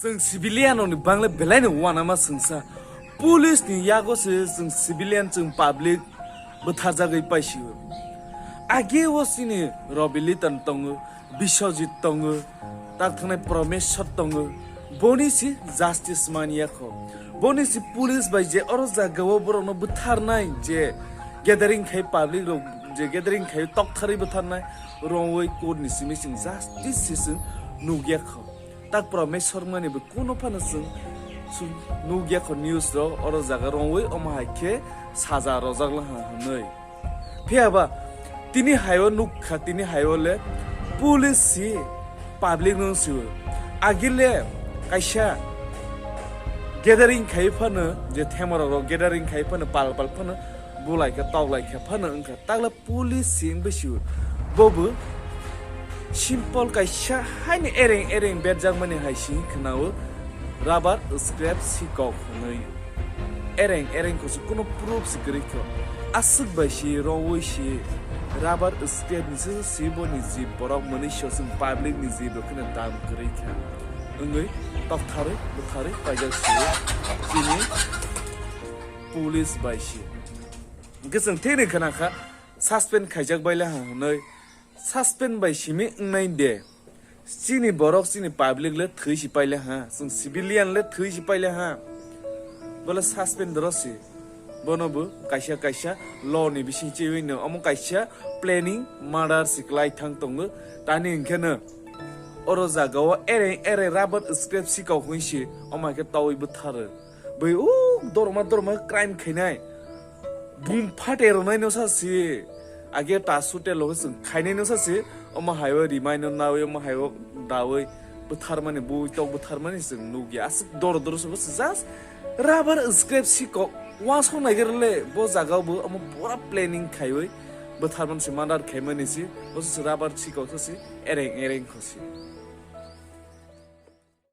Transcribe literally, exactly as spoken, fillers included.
Chwng civilian rokni bangle belai no uanama chwngsa. Police ni yago se chwng civilian, chwng public bwtharjagwi paisio. Age o chini Robi Litan tongo, Biswajit tongo, tak thangnai Promeshwar tongo. Boni si justice manya kho. Boni si police bai je oro jaga o borok no bwtharnai, je gathering khai public rok, je gathering khai toktharwi bwtharnai, rongwi court ni simi chwng justice se chwng nukya kho. Tak pura Mesor mani bo kuno phano chwng, chwng nukya kho news rok, oro jaga rongwi omo hai khe saja rojak laha hwnwi. Phiya ba tini haio nukha, tini haio le police si public no si. Agile kaisa gathering khai phano, je thema rok gathering khai phano, pal pal phano, bulai kha, toklai kha phano wngkha. Takla police si wngwi si. Bobo simple kaisa haini ereng ereng berjakmani hai si khwnao, rubber scrap si kok hwnwi. Ereng ereng kho si, kuno proof si kwrwi kho. Aswk bai si rongwi si rubber scrap ni se si boni jib borok mwnwi so chwng public ni jib rok kheno dam kwrwi kha. Wngwi toktharwi bwtharwi paijak si chini police bai si. Hwnkhe chwng thini khna kha, suspend khaijak bai le ha hwnwi. Suspend bai simi wngnai de. Chini borok, chini public le thwi si pai le ha, chwng civilian le thwi si pai le ha. Bole suspend ro si. Bono bo kaisa kaisa law ni bising chewi no, omo kaisa planning murder si klai thang tongo. Tani hwnkhe no oro jaga o ereng ereng rubber scrap si kok hwnwi si, omo hai khe tawi bwtharo. Bai o dorma dorma crime khainai. Bum phate rwnai no sa si. Age ta sute loge chwng khainai no sa si. Omo hai o rimai no nawi, omo hai o dawi bwtharmani, bui tok bwtharmani chwng nukya. Aswk dor dor se bo se just rubber scrap si kok. Wansok nai gere le bo jaga o bo omo pura planning khaiwi bwtharmani se murder khaimani si. Bo se rubber si kok sa si. Ereng ereng kho si.